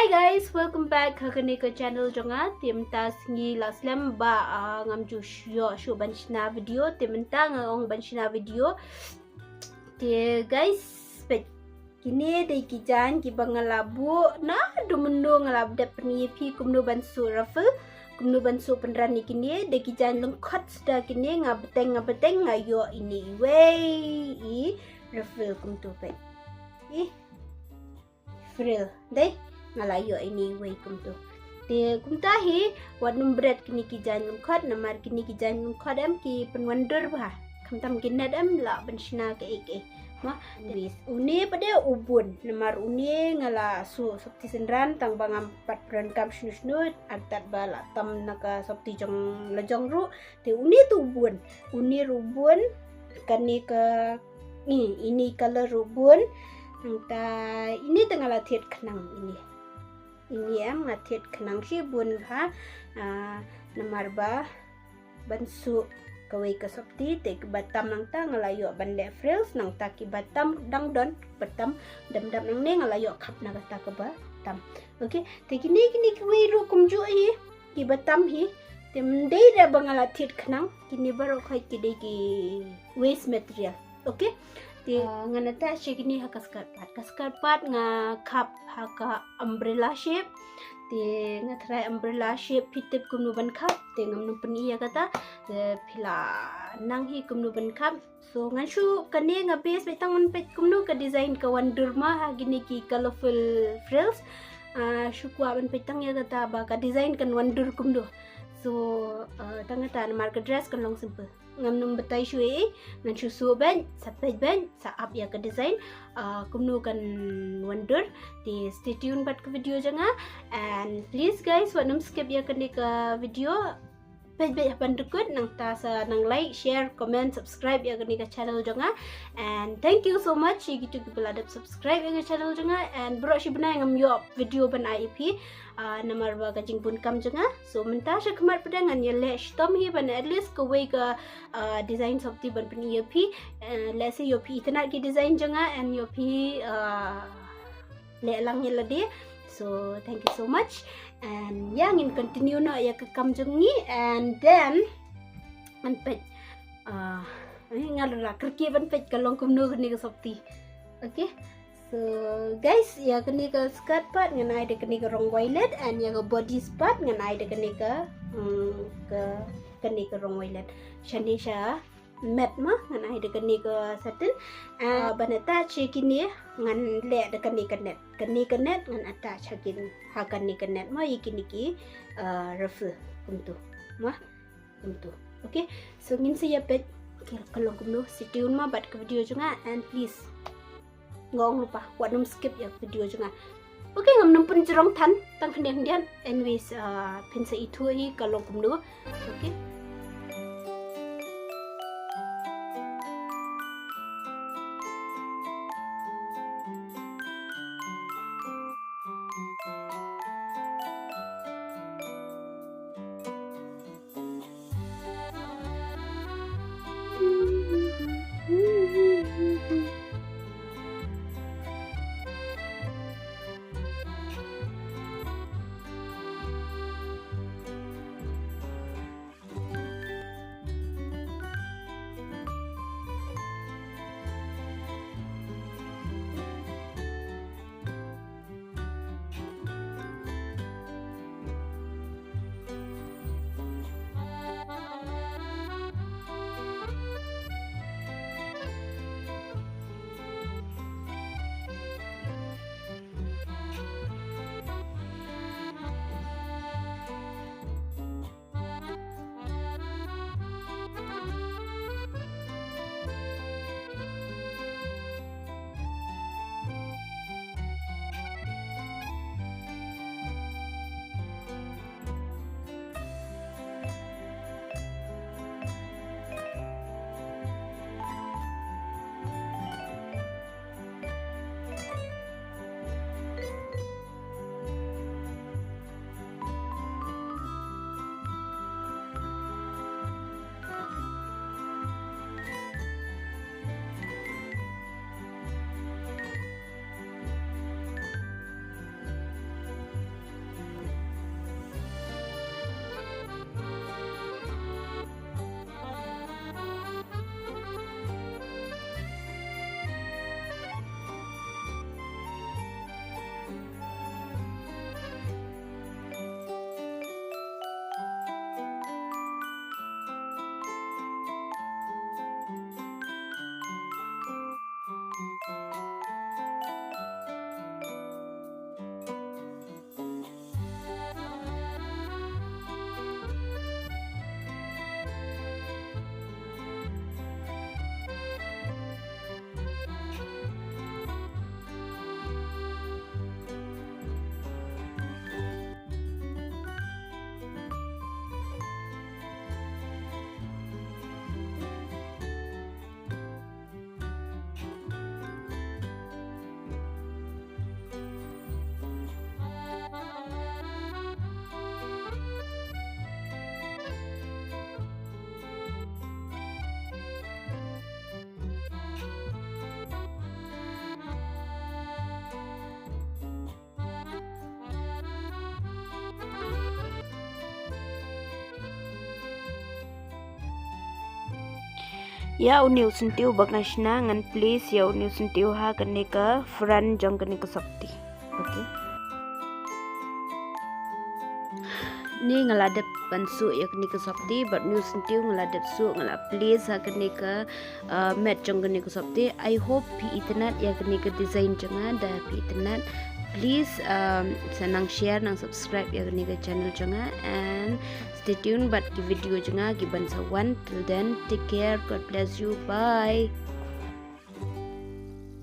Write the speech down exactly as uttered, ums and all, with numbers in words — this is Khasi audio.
Hi guys, welcome back ha kane ka channel jong nga. Te mynta sngi la slem ba, ah, ngam ju sh-, ïoh shuh ban shna video. Te mynta nga ong ban shna video. Te guys, peit, kine dei ki jaiñ kiba nga la buh naduh mynno, nga la dep pyni ïa phi kumno ban suh ruffle, kumno ban suh pynran ïa kine. Dei ki jaiñ lyngkot suda kine, nga bteng, nga bteng, nga ïoh ine iwei i ruffle kumto, peit. I frill, dei, nga la ïoh ine iwei kumto. Te kumta hi, wat nym bret kine ki jaiñ lyngkot, namar kine ki jaiñ lyngkot em ki pynwandur bha. Khamtam ki net em lah ban shna kaei kaei. Ma, anyways, une pat de u bun, namar une nga la suh sopti synran tang ba ngam pat pyndonkam shano shano, artat ba la tam na ka sopti jong lajong ruh. Te une te u bun, une ruh u bun, kane ka, i, ine i color ruh u bun. Nangta ine te nga la thied khnang ine. Ine em nga thied khnang shi bun bha, ah, namar ba ban suh kawei ka sopti, te kiba tam nangta nga la ïoh ban leh frills, nangta kiba tam dang don, kiba tam dam dam nangne nga la ïoh khap na kata kaba tam. Okay, te kine, kine kiwei ruh kumjuh hi, kiba tam hi, te ym dei da ba nga la thied khnang, kine baroh khoit ki dei ki waste material. Okay, te, ah, ngan attach ïa kine ha ka skirt part. Ka skirt part nga khap ha ka umbrella shape. Te nga try umbrella shape, phi tip kumno ban khap, te ngam nym pyni ïa kata. Te phi la nang hi kumno ban khap. So ngan shu, kane nga base beit tang ban peit kumno ka design ka wandur ma ha kine ki colorful frills. Ah, shu kwah ban peit tang ïa kata ba ka design kan wandur kumno. So, ah, tang kata namar ka dress kan long simple. Ngam nym batai shuh ei, ngan shu suh beit, sa peit beit, sa ap ïa ka design, ah, kumno kan wandur. Te stay tuned bad ka video jong nga. And please guys, wat nym skip ïa kane ka video. Peit beit ha ban dkut, nangta sa nang like, share, comment, subscribe ïa kane ka channel jong nga. And thank you so much ïa kito kiba la dep subscribe ïa ka channel jong nga. And baroh shi bnai ngam ïoh video ban ai ïa phi, ah, namar ba ka jingbun kam jong nga. So mynta sha khmat pat de ngan ïaleh shitom hi ban at least kawei ka, ah, design sopti ban pyni ïa phi. Eh, lehse ïoh phi itynnad ki design jong nga and ïoh phi, ah, leh lang ïa lade. So thank you so much. And ïa ngin continue noh ïa ka kam jong ngi, and then ngan peit, ah, eh, nga la kyrkieh ban peit ka long kumno kane ka sopti. Okay. So guys, ïa kane ka skirt part ngan ai da kane ka rong violet, and ïa ka bodice part ngan ai da kane ka, mm, ka, kane ka rong violet. Shane sha matte ma, ngan ai da kane ka satin. Ah, ban attach ïa kine ngan leh da kane ka net. Kane ka net ngan attach ha kin, ha kane ka net ma, ïa kine ki, ah, ruffle kumto. Ma, kumto. Okay, so ngin sa ïa peit ka long kumno. Stay tuned ma bad ka video jong nga, and please, nga ong lypa, wat nym skip ïa ka video jong nga. Okay, ngam nym pynjrong than tang khyndiat khyndiat. Anyways, ah, phin sa ithuh hi ka long kumno. Okay. Ïa une u syntiew ba nga shna ngan place ïa une u syntiew ha kane ka front jong kane ka sopti. Okay. Ni nga la dep ban suh ïa kane ka sopti, bad une u syntiew nga la dep suh, nga la place ha kane ka, uh, mat jong kane ka sopti. I hope phi itynnad ïa kane ka design jong nga. Da phi itynnad, please, um, sa nang share, nang subscribe ïa kane ka channel jong nga, and stay tuned bad ki video jong nga ki ban sa wan. Till then, take care, God bless you, bye.